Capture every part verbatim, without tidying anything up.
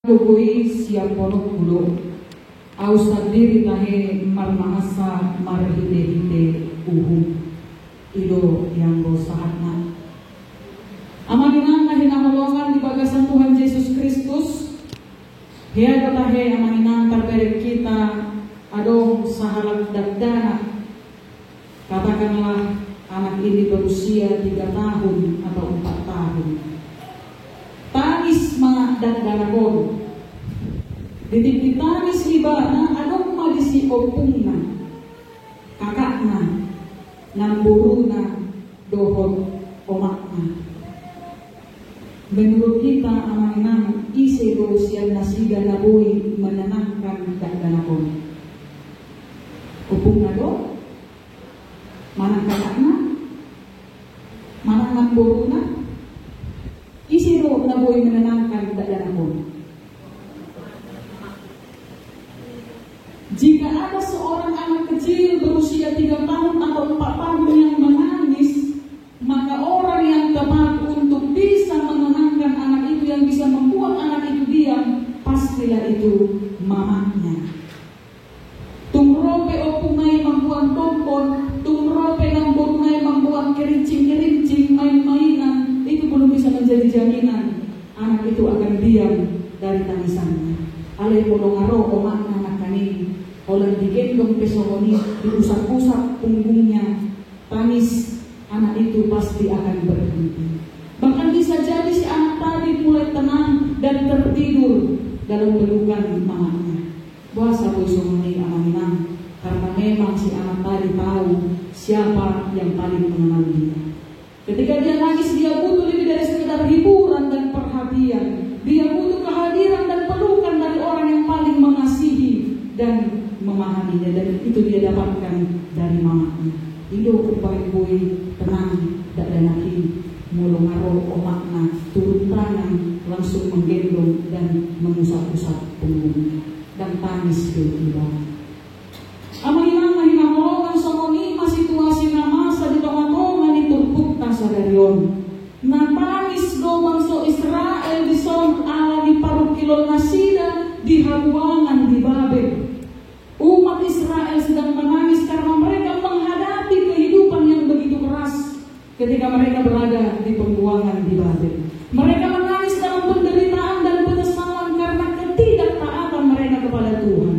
Gogo i sian ponokku do, au sandiri tahe marmangansa marhitehite uhum. I do ianggo sahatna. Amang inang na hinaholongan di bagasan Tuhan Jesus Kristus, hea do tahe amang inang tarbereng hita adong sahalak dakdanak. Katakanlah anak ini berusia tiga tahun atau empat tahun. Tangis ma dakdanak on. Di tingki tangis ibana adong ma disi ompungna, kakakna, namboruna, dohot omakna. Menurut hita amang inang, ise do sian nasida na boi menenangkan dakdanak on? Ompungna do? Manang kakakna? Manang namboruna? Ise do na boi menenangkan dakdanak on? Jika ada seorang anak kecil berusia tiga tahun atau empat tahun yang menangis, maka orang yang tepat untuk bisa menenangkan anak itu, yang bisa membuat anak itu diam, pastilah itu mamanya. Tung ro pe ompungna i mamboan kompor, tung ro pe namboruna i mamboan kerincing-kerincing, main-mainan, itu belum bisa menjadi jaminan anak itu akan diam dari tangisannya. Alai molo nga ro omakna nangkaning i, holan digendong pe songon i, diusap-usap punggungnya, tangis anak itu pasti akan berhenti. Bahkan bisa jadi si anak tadi mulai tenang dan tertidur dalam pelukan mamanya. Boasa boi songon i amang inang? Karena memang si anak tadi tahu siapa yang paling mengenal dia. Ketika dia nangis, dia butuh lebih dari sekedar hiburan dan perhatian. Dia butuh kehadiran dan pelukan dari orang yang paling mengasihi dan memahaminya. Dan itu dia dapatkan dari mamanya. I do umbahen boi tenang dakdanak i, molo nga ro omakna turun tangan langsung menggendong dan mengusap-usap punggungnya. Ndang tangis do ibana. Amang inang na hinaholongan, songon i ma situasi na masa di tonga-tonga ni turpukta sadari on. Na tangis do bangso Israel dison ala ni parungkilon nasida di habuangan di Babel. Umat Israel sedang menangis karena mereka menghadapi kehidupan yang begitu keras ketika mereka berada di pembuangan di Babel. Mereka menangis dalam penderitaan dan penyesalan karena ketidaktaatan mereka kepada Tuhan.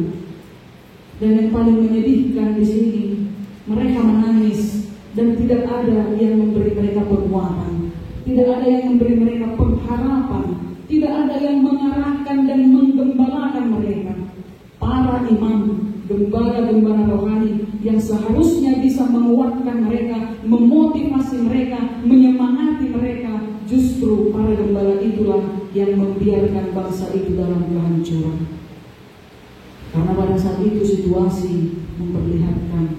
Dan yang paling menyedihkan di sini, mereka menangis dan tidak ada yang memberi mereka penguatan, tidak ada yang memberi mereka pengharapan, tidak ada yang mengarahkan dan menggembalakan mereka. Para imam, gembala-gembala rohani yang seharusnya bisa menguatkan mereka, memotivasi mereka, menyemangati mereka, justru para gembala itulah yang membiarkan bangsa itu dalam kehancuran. Karena pada saat itu situasi memperlihatkan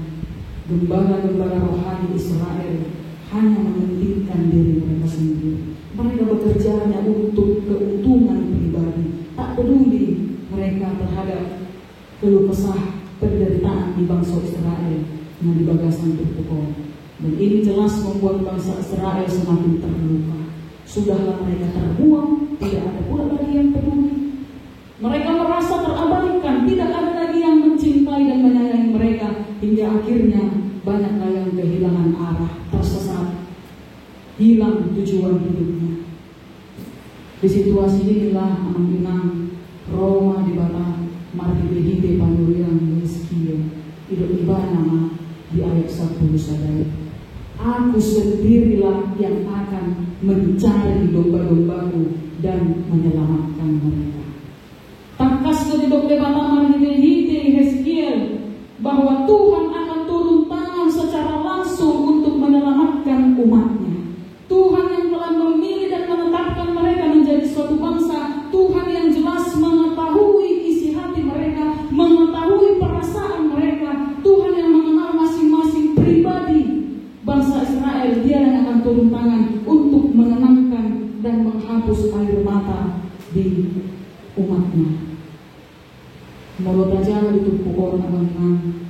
gembala-gembala rohani Israel hanya mementingkan diri mereka sendiri. Mereka bekerja hanya untuk keuntungan pribadi, tak peduli mereka terhadap keluh kesah penderitaan di bangsa Israel yang di bagasan turpuk on. Dan ini jelas membuat bangsa Israel semakin terluka. Sudahlah mereka terbuang, tidak ada pula lagi yang peduli. Mereka merasa terabaikan, tidak ada lagi yang mencintai dan menyayangi mereka, hingga akhirnya banyaklah yang kehilangan arah, tersesat, hilang tujuan hidupnya. Di situasi inilah amang inang ro ma Debata marhite-hite panurirang ni Hizkia, didok ibana ma di ayat sampulu sada i, "Aku sendirilah yang akan mencari domba-dombaku dan menyelamatkan mereka." Tangkas do didok Debata marhite-hite Hizkia bahwa Tuhan akan turun tangan secara langsung untuk menyelamatkan umat-Nya. Tuhan yang telah memilih dan menetapkan mereka menjadi suatu bangsa, Tuhan yang jelas mengetahui isi hati mereka, mengetahui perasaan mereka, Tuhan yang mengenal masing-masing pribadi bangsa Israel, Dia yang akan turun tangan untuk menenangkan dan menghapus air mata di umat-Nya. Molo tajalo di turpuk on, amang inang,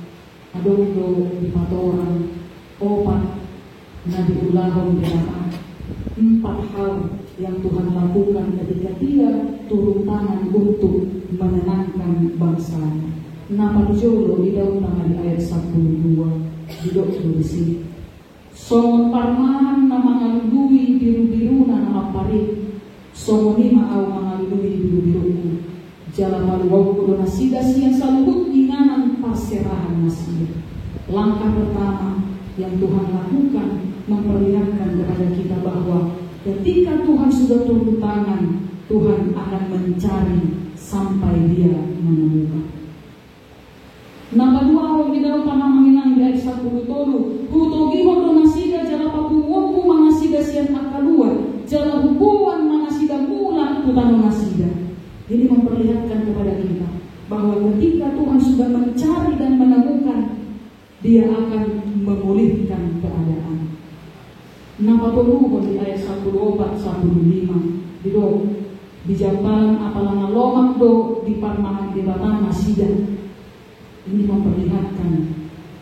adong do dipatorang opat na diulahon Debata, empat hal yang Tuhan lakukan ketika Dia turun tangan untuk menenangkan bangsa-Nya. Na parjolo, didok ma di ayat sampulu dua, didok do disi: Songon parmahan na mangalului birubiruna na mamparit, songon i ma Ahu mangalului birubirungKu. Jala paluaonKu do nasida sian saluhut inganan parserahan nasida. Langkah pertama yang Tuhan lakukan memperlihatkan kepada kita bahwa ketika Tuhan sudah turun tangan, Tuhan akan mencari sampai Dia menemukan. Na paduahon, didok ma amang inang di ayat sampulu tolu: Hutogihon do nasida jala papunguonKu ma nasida sian angka luat, jala Huboan ma nasida mulak tu tano nasida. Ini memperlihatkan kepada kita bahwa ketika Tuhan sudah mencari dan menemukan, Dia akan memulihkan keadaan. Na patoluhon, di ayat sampulu opat, sampulu lima, didok: Di jambaran apala na lomak do diparmahan Debata nasida. Ini memperlihatkan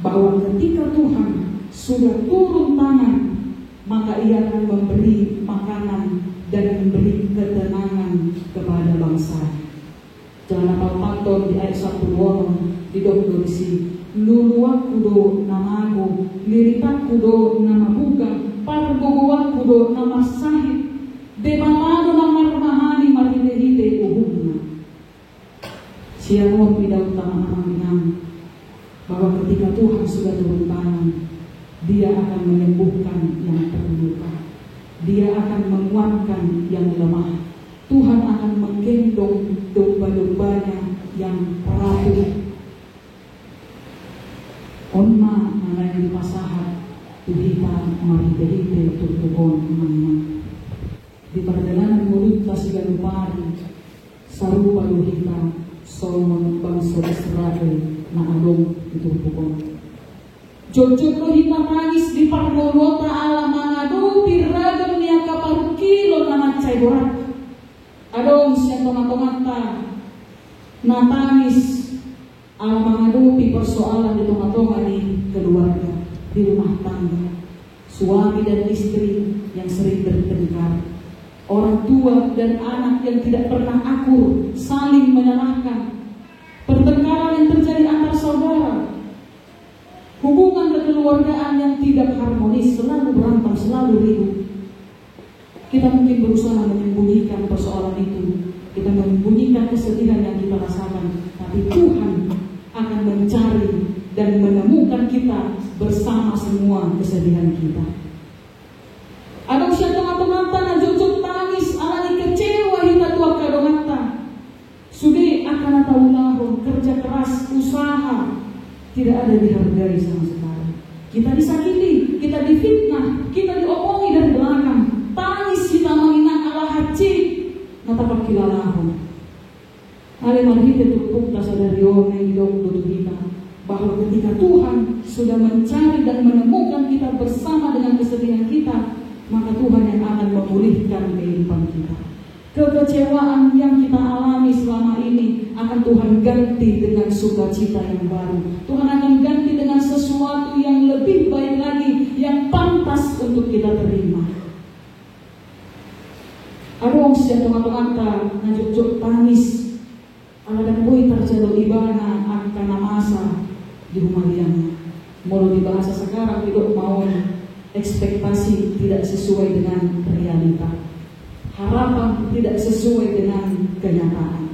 bahwa ketika Tuhan sudah turun tangan, maka Ia akan memberi makanan dan memberi ketenangan kepada bangsa. Jala na paopathon, di ayat sampulu onom, didok do disi: Luluanku do na mago, lilitanku do na mabugang, pargogoanku do na marsahit. Debata do na marmahani marhitehite uhumna. Sian on, didok ma amang inang, bahwa ketika Tuhan sudah turun tangan, Dia akan menyembuhkan yang terluka. Dia akan menguatkan yang lemah. Tuhan akan menggendong domba-dombanya yang rapuh. On ma na naeng dipasahat tu hita marhitehite turpuk on, amang inang. Di pardalanan ngolunta siganup ari, sarupa do hita songon bangso Israel na adong di turpuk on. Jotjot do hita tangis di parngoluonta ala mangadopi ragam ni angka parungkilon na mansai borat. Adong sian tonga-tonganta na tangis ala mangadopi persoalan di tonga-tonga ni keluarga, di rumah tangga, suami dan istri yang sering bertengkar, orang tua dan anak yang tidak pernah akur, saling menyalahkan, pertengkaran yang terjadi antar saudara, hubungan kekeluargaan yang tidak harmonis, selalu berantem, selalu ribut. Kita mungkin berusaha menyembunyikan persoalan itu, kita menyembunyikan kesedihan yang kita rasakan, tapi Tuhan akan mencari dan menemukan kita bersama semua kesedihan kita. Adong sian tonga-tonganta na jotjot tangis ala ni kecewa hita tu angka donganta. Sude angka na taulahon, kerja keras, usaha, tidak ada dihargai sama sekali. Kita disakiti, kita difitnah, kita diomongi dari belakang. Tangis hita, amang inang, ala hansit na tapangkilalahon. Alai marhite turpukta sadari on, naeng didok do tu hita bahwa ketika Tuhan sudah mencari dan menemukan kita bersama dengan kesedihan kita, maka Tuhan yang akan memulihkan kehidupan kita. Kekecewaan yang kita alami selama ini akan Tuhan ganti dengan sukacita yang baru. Tuhan akan ganti dengan sesuatu yang lebih baik lagi, yang pantas untuk kita terima. Adong sian tonga-tonganta na jotjot tangis ala ndang boi tarjalo ibana angka na masa di humaliangna. Molo di bahasa sekarang, didok ma on, ekspektasi tidak sesuai dengan realita. Harapan tidak sesuai dengan kenyataan.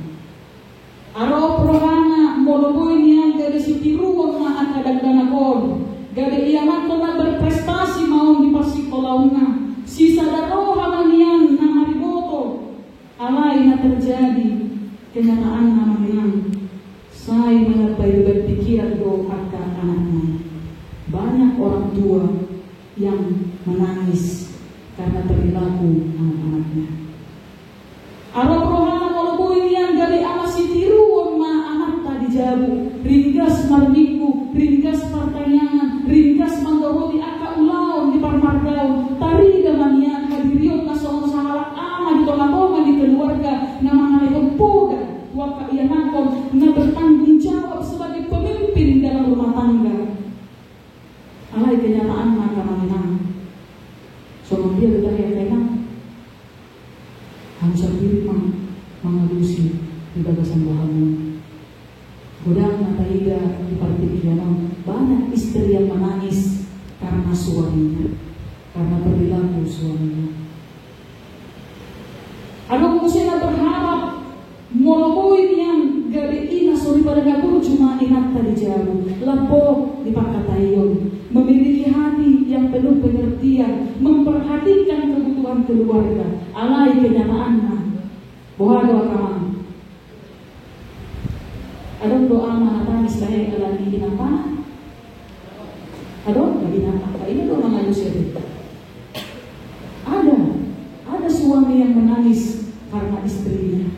Ro rohana molo boi nian gabe sitiruon ma angka dakdanak on, gabe ianakhon na berprestasi ma on di parsikolaonna. Sisada roha ma nian na mariboto. Alai na terjadi kenyataanna, amang inang, sai manambai beban pikiran do angka anakna. Banyak orang tua yang menangis karena perilaku anak-anaknya. Ro rohana molo boi nian gabe ala sitiruon ma anakta di jabu, ringgas marminggu, ringgas partangiangan, ringgas mandohoti angka ulaon di parmargaon, tarida ma nian hadirionna songon sahalak ama di tonga-tonga ni keluarga na mangalehon poda tu angka ianakhon na bertanggung jawab sebagai pemimpin dalam rumah tangga. Alai kenyataanna, amang inang, songon dia do tahe, angka inang? di bagasan rohamuna. Godang na taida di partingkian on, banyak istri yang menangis karena suaminya, karena perilaku suaminya. Adong muse na berharap, molo boi nian gabe ina soripada na burju ma inanta di jabu, lambok di pangkataion, memiliki hati yang penuh pengertian, memperhatikan kebutuhan keluarga. Alai kenyataanna, boha do, angka amang? Adong do ama na tangis lahe ala ni inanta? Adong do inanta, ima do mangalusi. Ada, ada suami yang menangis karena istrinya.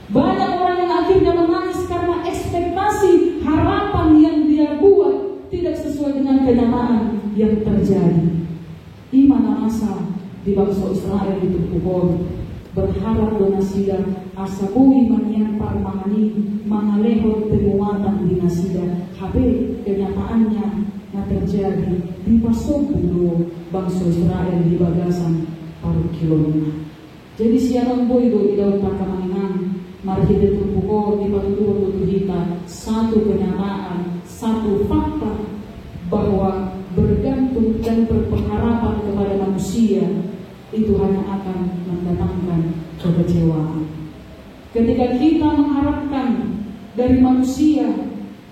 Banyak orang yang akhirnya menangis karena ekspektasi, harapan yang dia buat tidak sesuai dengan kenyataan yang terjadi. Ima na masa di bangso Israel di turpuk on. Berharap do nasida asa boi ma nian parmahan i mangalehon penguatan di nasida. Hape kenyataannya na terjadi, dipasombu do bangso Israel di bagasan parungkilonna. Jadi sian on boi do didaonta, angka amang inang, marhite turpuk on dipatuduhon do tu hita satu kenyataan, satu fakta, bahwa bergantung dan berpengharapan kepada manusia itu hanya akan mendatangkan kekecewaan. Ketika kita mengharapkan dari manusia,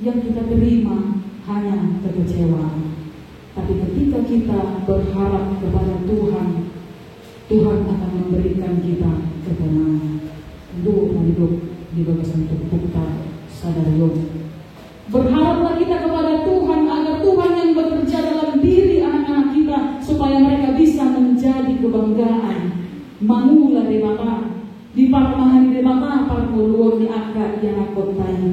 yang kita terima hanya kekecewaan. Tapi ketika kita berharap kepada Tuhan, Tuhan akan memberikan kita ketenangan. Dua, mari dok di bagasan turpukta sadari on. Berharaplah kita kepada Tuhan, agar Tuhan yang bekerja dalam diri anak-anak kita, supaya mereka bisa menjadi kebanggaan, mangula Debata, diparmahani Debata parngoluon ni angka ianakhonta i.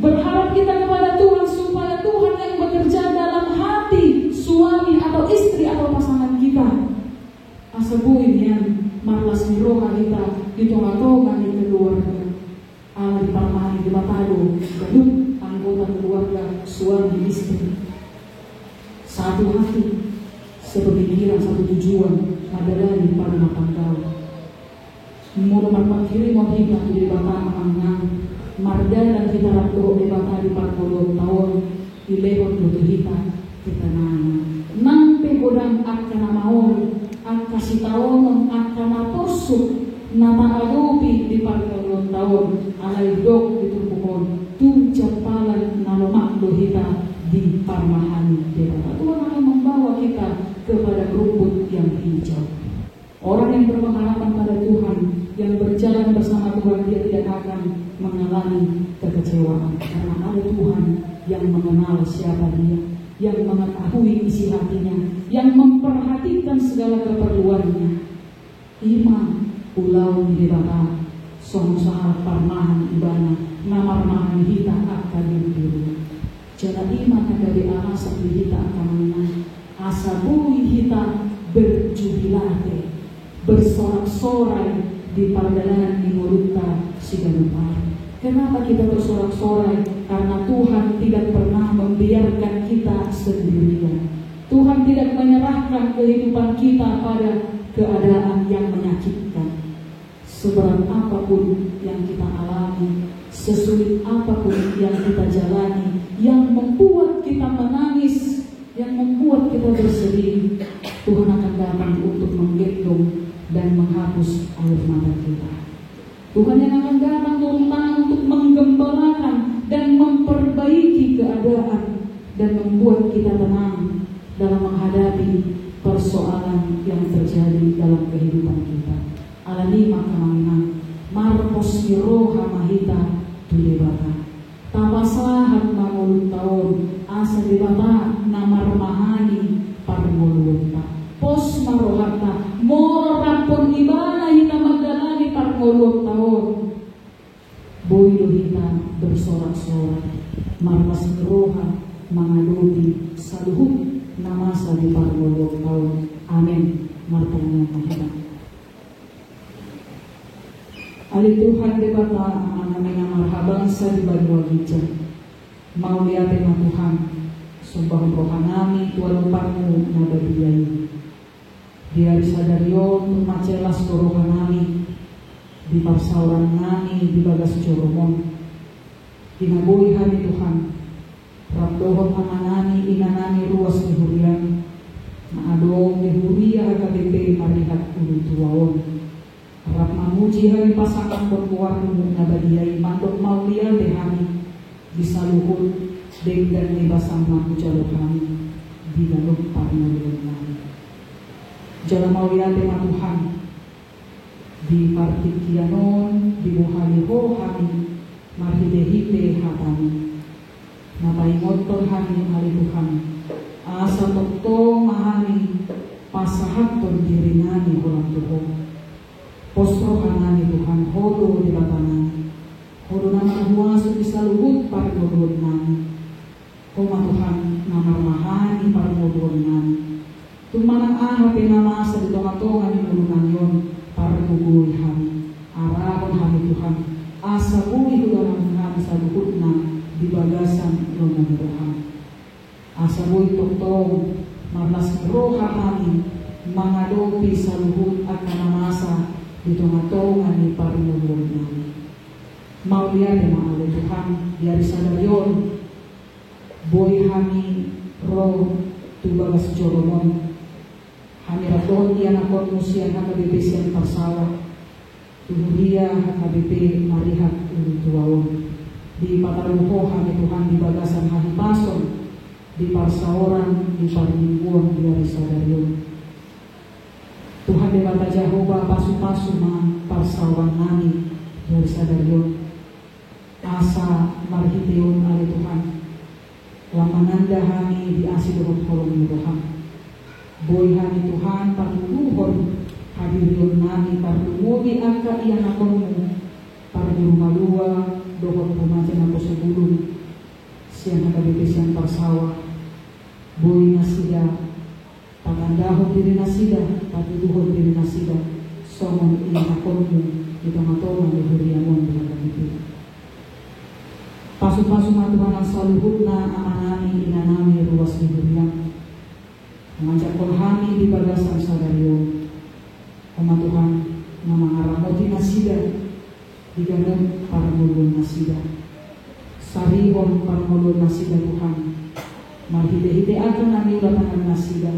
Berharap kita kepada Tuhan supaya Tuhan yang bekerja dalam hati suami atau istri atau pasangan kita. Asa boi nian marlas ni roha hita di tonga-tonga ni keluarga. Ala diparmahani Debata do ganup anggota keluarga, suami istri. Satu hati, sepemikiran, satu tujuan, mandalani parrumatanggaon. Molo marpanghirimon hita tu Debata, amang inang, mardalan hita rap dohot Debata di parngoluonta on, dilehon do tu hita ketenangan. Nang pe godang angka na maol, angka sitaonon, angka na porsuk na taadopi di parngoluonta on, alai didok di turpuk on, tung jampalan na lomak do hita diparmahani Debata. Tuhan akan membawa kita kepada rumput yang hijau. Orang yang berpengharapan pada Tuhan, yang berjalan bersama Tuhan, dia tidak akan mengalami kekecewaan. Karena ada Tuhan yang mengenal siapa dia, yang mengetahui isi hatinya, yang memperhatikan segala keperluannya. Ima ulaon ni Debata, songon sahalak parmahan Ibana, na marmahani hita angka dirudiru. Jala ima na gabe alasan di hita angka amang inang, asa boi hita berjubilate, bersorak-sorai di pardalanan ni ngolunta siganup ari. Kenapa kita bersorak-sorai? Karena Tuhan tidak pernah membiarkan kita sendirian. Tuhan tidak menyerahkan kehidupan kita pada keadaan yang menyakitkan. Seberat apapun yang kita alami, sesulit apapun yang kita jalani, yang membuat kita menangis, yang membuat kita bersedih, Tuhan akan datang untuk menggendong dan menghapus air mata kita. Tuhan yang akan datang turun tangan untuk menggembalakan dan memperbaiki keadaan dan membuat kita tenang dalam menghadapi persoalan yang terjadi dalam kehidupan kita. Alani i ma, angka amang inang, marpos ni roha ma hita tu Debata. Tapasahat ma ngolunta on, asa Debata na marmahani parngoluonta. Pos ma rohanta, molo rap dohot Ibana hita mandalani parngoluonta on. Boi do hita bersorak-sorak, marlas ni roha mangadopi saluhut na masa di parngoluonta on. Amen. Martangiang ma hita. Ale Tuhan Debata, Amanami na marhabangsa di banua ginjang. Mauliate ma Tuhan, sombahon rohanami tu adopanMu na badia i. Di ari sadari on tung mansai las do rohanami, di parsaoran nami di bagas joro-Mu on. Di na boi hami Tuhan, rap dohot amanami inanami ruas ni huriam, na adong di huria H K B P Marihat Ulu Tua on. Rap mamuji hami pasangaphon goar-Mu na badia i mandok mauliate hami di saluhut denggan ni basa na hujalo hami di ganup parngoluon nami. Jala mauliate ma Tuhan, di partingkian on dibohali Ho hami marhitehite hata-Mu. Na paingothon hami ale Tuhan, asa tongtong ma hami pasahathon diri nami holan tu Ho. Pos roha nami Tuhan, Ho do Debata nami, Ho do na marhuaso di saluhut parngoluon nami. Ho ma Tuhan na marmahani parngoluon nami. Tung manang aha pe na masa di tonga-tonga ni ngolu nami on, pargogoi hami. Arahon hami Tuhan, asa boi hudalanhon hami saluhutna di bagasan lomo ni roha-Mu. Asa boi tongtong marlas ni roha hami mangadopi saluhut angka na masa di tonga-tonga ni parngoluon nami. Mauliate ma ale Tuhan, di ari sadari on boi hami ro tu bagas joro-Mu on. Hami rap dohot ianakhon-Mu sian H K B P Sian Parsaoran tu huria H K B P Marihat Ulu Tua on. Dipataru Ho hami Tuhan di bagasan hahipason di parsaoran di parmingguon di ari sadari on. Tuhan Debata Jahowa, pasu-pasu ma parsaoran nami di ari sadari on. Asa marhite on ale Tuhan, lam mananda hami di asi dohot holong ni roha-Mu. Boi hami Tuhan patuduhon hadirion nami tarlumobi angka ianakhon-Mu, parguru malua dohot remaja naposobulung sian H K B P Sian Parsaoran. Boi nasida patandahon diri nasida, patuduhon diri nasida songon ianakhon-Mu di tonga-tonga ni huria-Mu on di H K B P. Pasu-pasu ma Tuhan nang saluhutna amanami inanami ruas ni huriam na manjangkon hami di bagasan sadari on. Ho ma Tuhan na mangaramoti nasida di ganup parngoluon nasida. Sarihon parngoluon nasida Tuhan, marhite-hite angka na niula tangan nasida,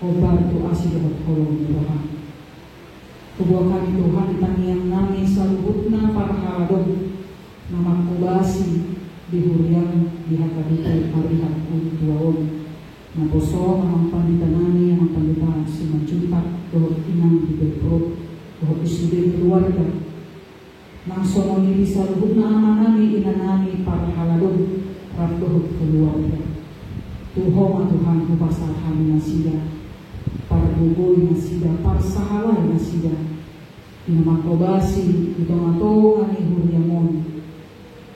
hombar tu asi dohot holong ni roha-Mu. Huboan hami Tuhan di tangiang nami saluhutna parhalado na manghobasi di huriam di H K B P Marihat Ulu Tua on. Naposo amang pandita nami, amang pandita Simanjuntak dohot inang di Pemprov dohot di sude keluarga. Nang songon i di saluhutna amanami inanami parhalado rap dohot keluarga. Tu Ho ma Tuhan hupasahat hami nasida, pargogoi nasida, parsahalai nasida, di na manghobasi di tonga-tonga ni huriam on.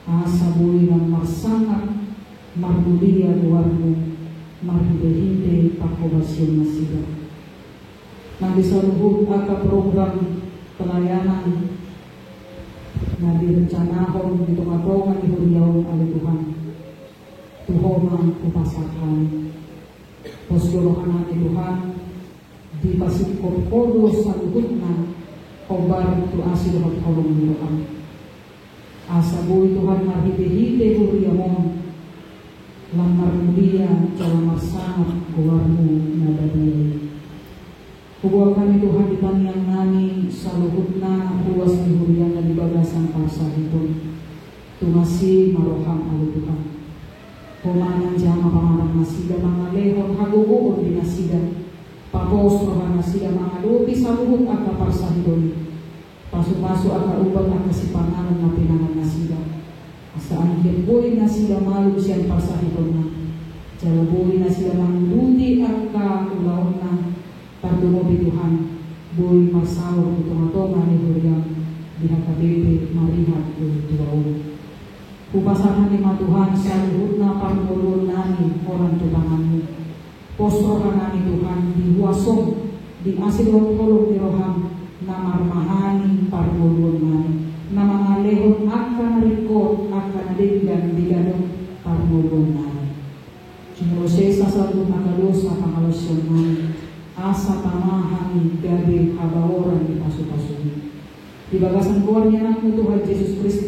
Asa boi lam marsangap marmulia goar-Mu marhite-hite panghobasion nasida. Nang di saluhut angka program pelayanan na direncanahon di tonga-tonga ni huria on ale Tuhan, tu Ho ma hupasahat hami. Pos do roha nami Tuhan, dipasingkop Ho do saluhutna hombar tu asi dohot holong ni roha-Mu. Asa boi Tuhan marhite-hite huriam on lam marmulia jala marsangap goar-Mu na badia i. Huboan hami Tuhan di tangiang nami saluhutna ruas ni huriam na di bagasan parsahiton. Tunas i ma roha-Mu ale Tuhan. Ho ma manjama pamarang nasida, mangalehon hagogoon di nasida. Papos roha nasida mangadopi saluhut angka parsahiton i. Pasu-pasu angka ubat angka sipanganon na pinangan nasida. Asa anggiat boi nasida malum sian parsahitonna. Jala boi nasida manguduti angka ulaonna. Tarlumobi Tuhan, boi marsaor di tonga-tonga ni huriam di H K B P Marihat Ulu Tua on. Hupasahat hami ma Tuhan saluhutna parngoluon nami holan tu tangan-Mu. Pos roha nami Tuhan di huaso-Mu, di asi dohot holong ni roha-Mu, na marmahani parngoluon nami, na mangalehon angka na ringkot, angka na denggan di ganup parngoluon nami. Jumolo sesa saluhut angka dosa pangalaosion nami, asa tama hami gabe habaoran ni pasu-pasu-Mu. Di bagasan goar ni Anakmu Tuhan Jesus Kristus,